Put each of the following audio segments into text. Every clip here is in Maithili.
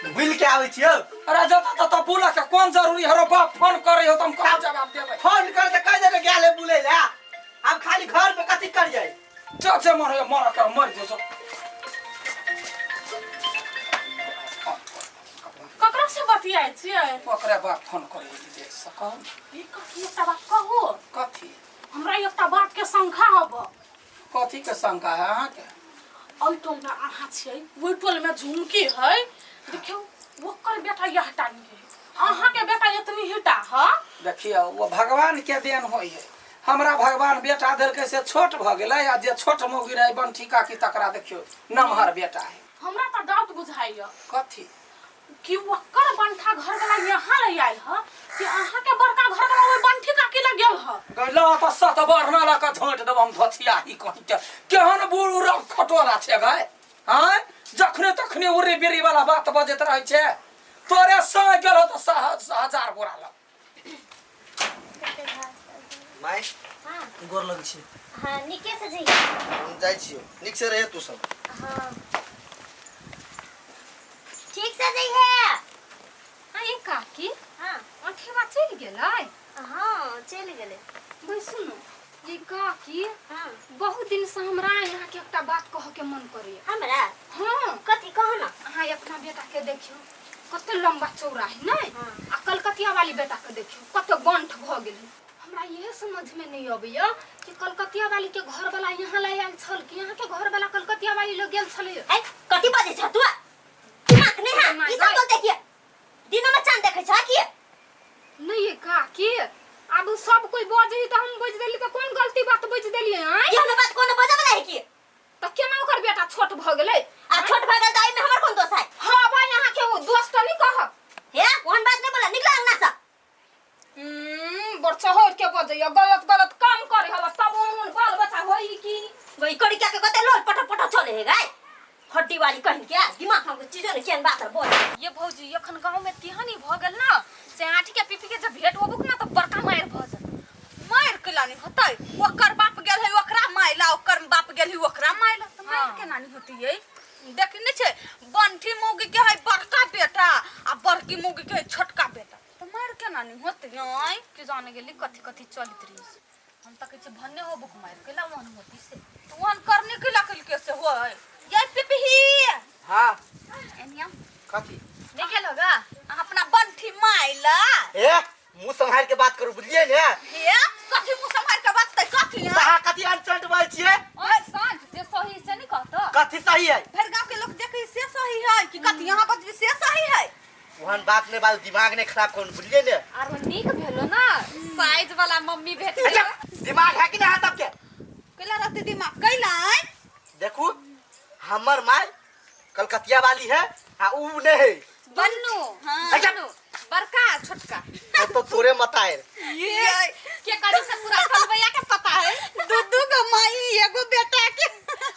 बुल के आबै छियौ। अरे जतऽ ततऽ बुलऽ के कोन जरूरी हरो बाप फोन करे हो त हम कहाँ जवाब देबै? फोन कर त कह दे गेल है बुलै ला। हम खाली घर में कथी करियै? जो जे मर मर के मर जो जो। ककरा से बतियाइ छियै? ओकरे बाप फोन करे देख सकल। ई कथी एकटा बात कहू? कथी? हमरा एकटा बात के शंका हब। कथी के शंका है अहाँके? ओहि टोल में अहाँ छियै, ओहि टोल में झुमकी है, देखियौ ओकर बेटा यहटा नहीं है, अहाँ के बेटा एतनी हिटा ह। देखियौ वो भगवान के देन होइ है। हमरा भगवान बेटा देलकै से छोट भऽ गेलै, आ जे छोट मौगी रहै बंठी काकी तकरा देखियौ नमहर बेटा है। हमरा तऽ डाउट बुझाइया। कथी? कि ओकर बंठा घर वाला यहाँ ले आयल ह कि अहाँ के बड़का घर वाला ओहि बंठी काकी लग गेल ह? गैला तऽ सत बरना लऽ कऽ झोंटि देब हम धोथिया ही कहीं के। केहन बूढ़ खटोला छै गै, आँय? जखने तखने उर्री बिर्री वाला बात बजैत रहै छै। तोरे संग गेल हो तऽ हजार गोरा लग। माय हाँ। गोर लगै छी। हाँ, नीके से जइहे। हम जाइ छियौ, नीक से रहे तू सब। हाँ, ठीक से जइहे। आ ये काकी। हाँ। अठेवा चलि गेलै? हाँ, चलि गेलै। बैसू ने ये काकी। हाँ। बहुत दिन से हमरा यहाँ के एकटा बात कह के मन करैया। हमरा? हाँ। कथी कह ना? अहाँ अपना बेटा के देखियौ कते लंबा चौड़ा है नहीं? हाँ। आ कलकतिया वाली बेटा के देखियौ कते गंठ भ गेल है। हमरा इहे समझ में नहीं अबैया कि कलकतिया वाली के घर वाला यहाँ ले आयल छल कि यहाँ के घर वाला कलकतिया वाली लग गेल छलै। ए कथी बजै छ तू? दिमाग नहीं है माय ई सब गई। बोलते किए? दिनो में चांद देखै छ की? नहीं ये काकी, अब सब कोई बजै त हम बज देली त कोन गलती बात बज देलियै? आँय? एहन बात कोनो बजै वाला है की? त केना ओकर बेटा छोट भ गेलै? आ छोट भ गेल त एहिमे हमर कोन दोष है? हाँ भाई, यहाँ के ओ दोष त नहीं कहब। हे ओहन बात नहीं बोला, निकला अंगना से। बड़ चहर के बजैया, गलत गलत काम करे हवा तब ओहन बाल बच्चा होई की? गई कड़ी क्या के कते लोल पट पट चले हे गाय हड्डी वाली कहीं के दिमाग हम के चीजो ने केन बात बोल। ये भौजी एखन गांव में तिहानी भ गेल ना से आठी के पीपी के जब भेंट होबुक ना त बड़का मार भ जात। मार केला नहीं होतै? ओकर बाप गेल है ओकरा मारला, ओकर बाप गेल है ओकरा मारला, त मार हाँ। केना नहीं होती ये? देख नहीं छै बंठी मौगी के है बड़का बेटा आ बड़की मौगी के है छोटका बेटा, त मार केना नहीं होती? आय के जाने गेली कथी कथी चलित रही। हम त कहै छी भन्ने होबुक मार केला ओहन होती से। त ओहन करने केला केलकै से होय। ये पिपही। हां। एनिया। कथी? नहीं गेल होगा? अहाँ अपना बंठी माइला। ए मुंह संभाल के बात करू बुझलिए ने? हे कथी मुंह संभाल के बात त कथी है? अहाँ कथी अनचंट बाज छियै? ओए सांझ जे सही से नहीं कहत। कथी सही है? भरि गांव के लोग देखै से सही है कि कथी यहाँ बजबी से सही है? ओहन बात नहीं बात, दिमाग नहीं खराब करू बुझलिए ने? आरो नीक भेलो ना साइज वाला मम्मी भेट गेल। अच्छा दिमाग है कि ना है सबके? कैला रहते दिमाग कैला है? देखू हमर माय कलकतिया वाली है आ ऊ नहीं है। बन्नू। हाँ। अच्छा। बन्नू, बड़का छोटका। तो तोरे मत आए। ये के करे से पूरा कलबैया के पता है। दू दू गो माई एगो बेटा के।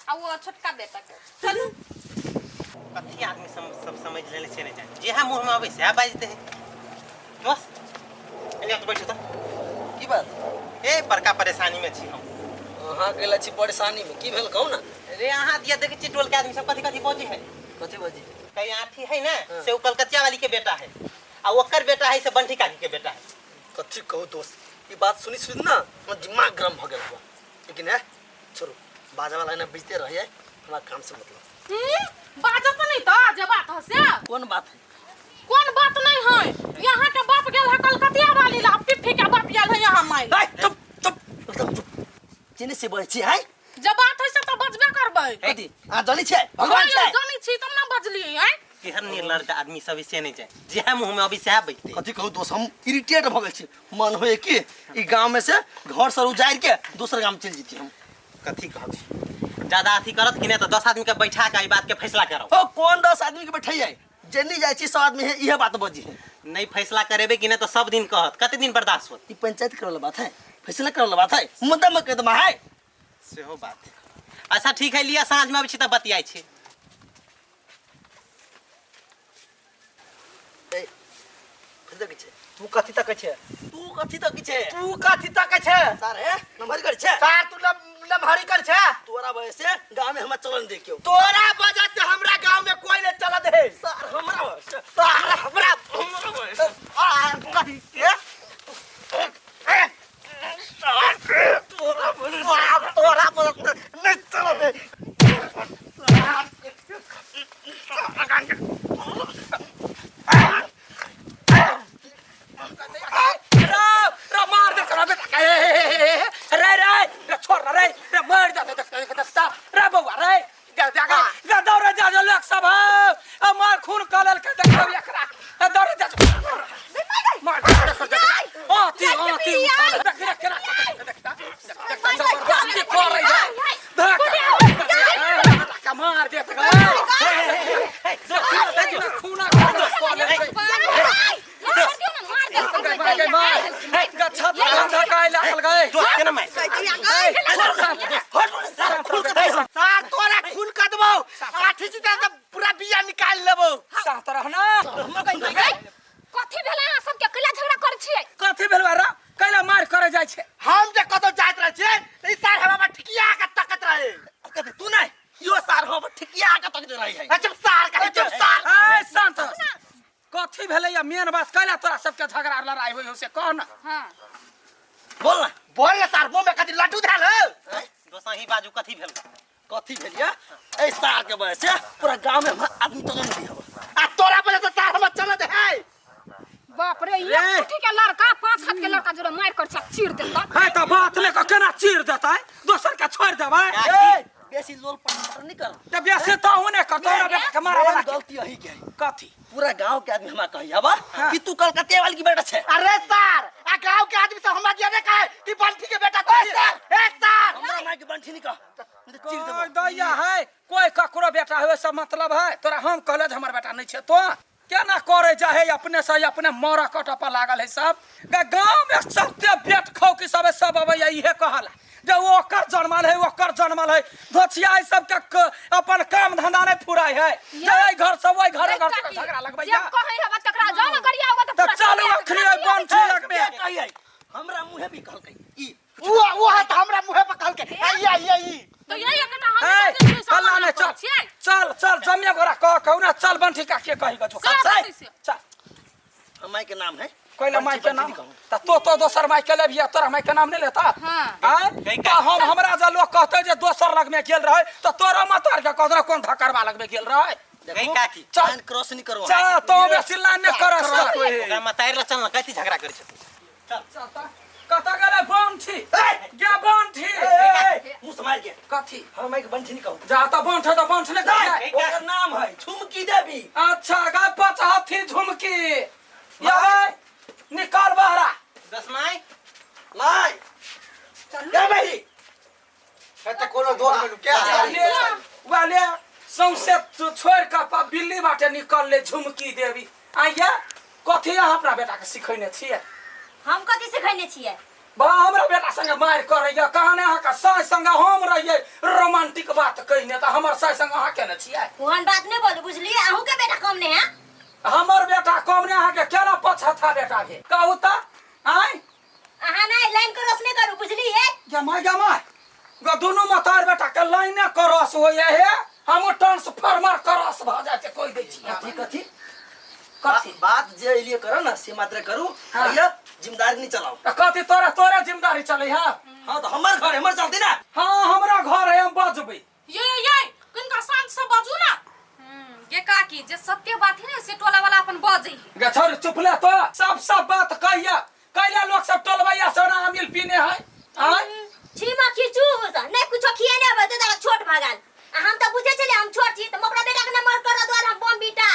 आ वो छोटका बेटा के। चलू। कथी आदमी सब समझ लेने छै नहीं जाने। जेहा मुंह में आबै सएह बाजि दे। बस। एने तो बैठो त। की बात? ए बड़का परेशानी में छी हम। अहाँ गेल छी परेशानी में, की भेल कहू ना? रे अहाँ दिया देखै छी टोल के आदमी सब कथी कथी बजै है। कथी बजै? कहीं आठी है ना, हाँ। से उ कलकतिया वाली के बेटा है आ ओकर बेटा है से बंठी काकी के बेटा है। कथी कहू दोस्त, ई बात सुनी सुनी ना हमर दिमाग गरम भ गेल हुआ। लेकिन है छोड़ू, बाजा वाला ना बजते रहिए, हमरा काम से मतलब। बाजत नहीं त जे बात है से। कोन बात है? कोन बात नहीं है, यहाँ के बाप गेल है कलकतिया वाली ला, पिप्पी के बाप गेल है यहाँ माई। ए, चुप चुप एकदम चुप। चीनी से बजै छी है? जे बात है से त बजबे करबै। कथी? अहाँ जानै छियै? भगवान छै। जानै छी तब ना बजलियै हैं। केहन निर्लज्ज आदमी सब से नहीं जाए, जेहा मुंह में अभी सएह बजतै। कथी कहू दोस्त, हम इरिटेट भ गेल छी। मन होय कि ई गांव में से घर सर उजाड़ि के दोसर गांव में चलि जैती हम। कथी कहब, ज्यादा अथी करत कि नहीं तो 10 आदमी के बैठा के ई बात के फैसला करब। ओ कोन 10 आदमी के बैठैयै? जेनी जाइ छी सब आदमी है इहे बात बजी है। नहीं फैसला करेबे कि नहीं तो सब दिन कहत, कते दिन बर्दाश्त होत? ई पंचायत करे वाला बात है, फैसला करे वाला बात है, मुद्दा मुकदमा है। सेहो बात है। अच्छा ठीक है, लिया साँझ में अबै छी तब बतियाइ छी। ए, कथी तकै छै? तू कथी तकै छै? तू कथी तकै छै? तू कथी तकै छै? सार हे, नम्बर कर छै। सार तू नमहरी कर छे। तोरा वजह से गांव में हमरा चलन देखियो। तोरा वजह से हमरा गांव में कोई नहीं चलत है। सर हमरा वजह से, तोरा हमरा हमरा वजह से। आ कहीं के तोरा वजह से। तोरा वजह से नहीं चलत है। रे मार दे करा बेटा रे रे रे छोड़ रे रे मार दे देख देख देख रे बउआ रे जा जा जा दौड़ जा जा लोग सब आ मार खून कलल के देख एकरा ए दौड़ जा मार देख देख आती आती देख देख केना देख देख जबरदस्ती कर रही है देख देख मार दे देख देख खूना दोस्त केना मार सार तोरा खून कर देबो, आठी सीधा से पूरा बिया निकाल लेबो। साथ रहना। कथी भेलै अहाँ सबके कैला झगड़ा करै छियै? कथी भेल रे कैला मार करे जाइ छै? हम जे कतौ जाइत रहै छियै त ई सार हमरा पर ठिकिया के तकत रहे। कथी तू नहीं यो सार हम ठिकिया के तक रही है। अच्छा सार कहे चुप सार। ए शांत कथी भेलै या मेन बात कैला तोरा सबके झगड़ा लड़ाई होय हो से कह ना। हां बोल ना बोल ना सार, मुंह में कथी लड्डू धैल हो? दोस्त ही बाजू कथी भेल? कथी भेल या ए सार के वजह से पूरा गांव में हम आदमी चलन दी हब। आ तोरा वजह से सार हम चलत है। बाप रे, एक मुट्ठी के लड़का 5 हाथ के लड़का जोरे मार कर चीर देता। है त बात ले के केना चीर देतै, दोसर के छोड़ देबै। ए बेसी लोल पटर नहीं कर। त बेसी तो होने कर तोरा बेटा के मारा वाला गलती यही के है। कथी? पूरा गांव के आदमी हमरा कही हबा कि तू कलकत्ते वाली की बेटा छे। अरे सार, आ गांव के आदमी सब हमरा दिया ने कहे कि बंठी के बेटा तू। ए सार, हमरा माई के बंठी नहीं कह, नहीं तो चीर देबो। कोई दैया है, कोई ककरो बेटा होय सब मतलब है। तोरा हम कहले जे हमर बेटा नहीं छे तो केना करे जाहे अपने से अपने मरा कट पर लागल है सब। गांव में सबते बेट खौ की सब सब अबैया इहे कहला जे ओकर जनमल है ओकर जनमल है। धोछिया सब के अपन काम धंधा नहीं फुराय है, जे एहि घर से ओहि घर घर से झगड़ा लगबैया। जब कहै हबा तकरा जाओ ना गरिया होगा त चलू अखनी ओहि बंठी लगबे। कहियै हमरा मुहे भी कहलकै ई उ उ है त हमरा मुहे पर कहलकै आई आई आई। तो यही एकटा हम ए नहीं हल्ला नहीं, चल चल चल जमिया गोरा कह कहू ना चल बंठी का के कही गो चल चल। हम माई के नाम है कोइला माई के नाम त तो दोसर माई के लेबिया, तोरा माई के नाम नहीं लेता। हां आय त हम हमरा जे लोग कहते जे दोसर लग में गेल रहे त तोरा मातार के कहत कोन धकरवा लग में गेल रहे। गई काकी चल लाइन क्रॉस नहीं करो। चल तो बेसी लाइन नहीं करस ओकरा मतारि ल चल न कथी झगड़ा करै छथिन। चल चल कत गेलै बंठी गे बंठी मुंह संभाल के कथी? हम माई के बंठी नहीं कहू। जा त बंठ त बंठ नहीं कह। ओकर नाम है झुमकी देवी। अच्छा गा पचहथी झुमकी या निकाल बहरा। दस माई माई के बही है त कोनो दोस्त मेलु क्या वाले सौंसे छोड़ के पा बिल्ली बाटे निकल ले झुमकी देवी। आइया कथी अहाँ अपना बेटा के सिखैने छियै? हम कथी सिखैने छियै? बा हमरा बेटा संगे मारि करैया कहने अहाँके साय संगे हम रहियै रोमांटिक बात कहने त हमर साय संगे अहाँ केने छियै? ओहन बात नहीं बोलू बुझलियै, अहूँ के बेटा कम नहीं है। हमर बेटा कम नहीं, अहाँके केना पछथा बेटा भेल कहू त? आँय अहाँ नहीं लाइन क्रॉस नहीं करू बुझलियै। गमाय गमाय ग दुनू मतार बेटा के लाइने क्रॉस होइए हे, हम ट्रांसफार्मर क्रॉस भ जाइ छै कहि दै छी। कथी कथी कथी बात जे एलिए करो ना से मात्र करू। हाँ। भैया जिम्मेदारी नहीं चलाओ। त कथी तोरा तोरा जिम्मेदारी चलै है? हाँ तो हमर घर हमर चलती ना। हाँ हमरा घर है हम बजबै। ये ये किनका शांत से बाजू ना। गे काकी जे सत्य बात है ना से टोला वाला अपन बजै है। गे छोड़ चुप ले तो सब सब बात कहिया कैला लोग सब टोलबैया सोना अमिल पीने है। आय छीमा खींचू नहीं कुछो खिए नहीं आबै तो छोट भगाल। हम तो बुझे छलियै हम छोट छी त हम अपना बेटा के नंबर कर द्वार हम बम बीटा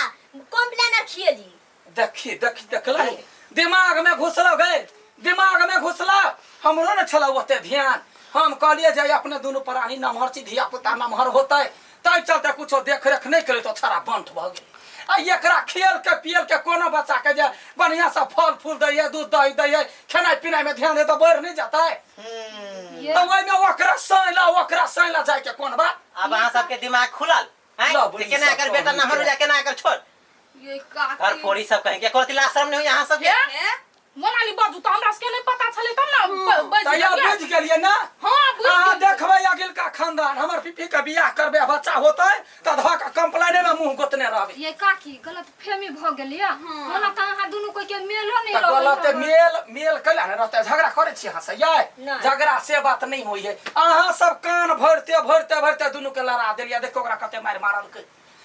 कॉम्प्लेन आर खिएली। देखी देखी देखला दिमाग में घुसलो गए, दिमाग में घुसला। हमरो न छला ओते ध्यान, हम कहलिए जे अपने दुनू प्राणी नमहर छी धिया पुता नमहर होतै तै चलते कुछो देख रेख नहीं केले तो छड़ा बंठ भ गेल। आ एकरा खेल के पियल के कोनो बच्चा के जे बढ़िया से फल फूल दैये दूध दही दैये खेनाइ पिनाइ में ध्यान दे तो बढ़ नहीं जाता है। तो ओहिमे ओकरा सैला जाय के कोन बात? अब अहाँ सबके दिमाग खुलल हैं ला बुढ़ी केना सब एकर बेटा कहू नमहर हो के। जाए केना एकर छोड़ ये काकी घर फोड़ी सब कहेंगे कोई आश्रम नहीं हो यहाँ सब के। हे? मोनाली बाजू तऽ हमरा सबके नहि पता छलै तब ने बाजि तैया देलियै। बुझि गेलियै ने? हाँ, बुझि अहाँ गेलियै। देखबै अगिलका खानदान हमर पीपी के बियाह करबै बच्चा होतै तऽ धऽ कऽ कंप्लेने में मुंह गोतने रहबै। ये काकी गलत फहमी भऽ गेल या ओना तऽ अहाँ दुनू कोई के मेलो नहि तऽ रहै गलत रहै। मेल मेल कैला ने रहतै? झगड़ा करै छी अहाँ से यै? नहि। झगड़ा से बात नहि होइ है। अहाँ सब कान भरते भरते भरते दुनू के लड़ा देलियै। देखो ओकरा कते मारि मारलकै,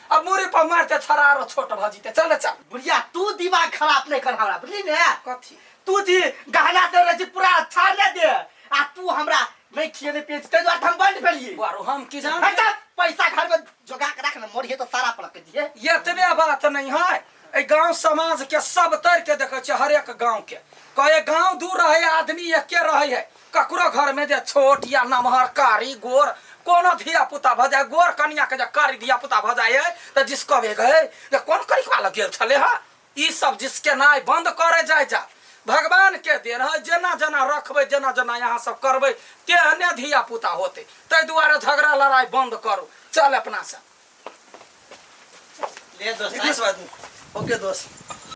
अब मुड़ी पर मारते छड़ा आरो छोट भऽ जेतै। चल चल। बुढ़िया, तू दिमाग खराब नहीं कर हमरा, बुझली ने? कथी? तू जी गहना दे रहे छी पूरा अच्छा ने दे आ तू हमरा नहीं खिएने पिए छी, ताहि दुआरे हम बंद भेलिए। बारू हम की जान? अच्छा पैसा घर में जोगा के रख ना, मरिहे तो सारा पलक दिए। एतबे बात नहीं है, एहि गांव समाज के सब तर के देखे छियै, हरेक गांव के कहे गांव दूर रहे आदमी एके रहे है। ककरो घर में जे छोट या नमहर कारी गोर कोनो धिया पुता भऽ जाय, गोर कनिया के जे कारी धिया पुता भऽ जाय है तऽ जिसको भी गए जे कोन करिकवा लग गेल छलै हँ, ई सब जिसके नाय बंद करे जाय जा। भगवान के देन है, जेना जेना रखबै जेना जेना यहाँ सब करबै तेहने धिया पुता होतै। ताहि दुआरे झगड़ा लड़ाई बंद करू। चल अपना से ले दोस्त। ठीक है, ओके दोस्त।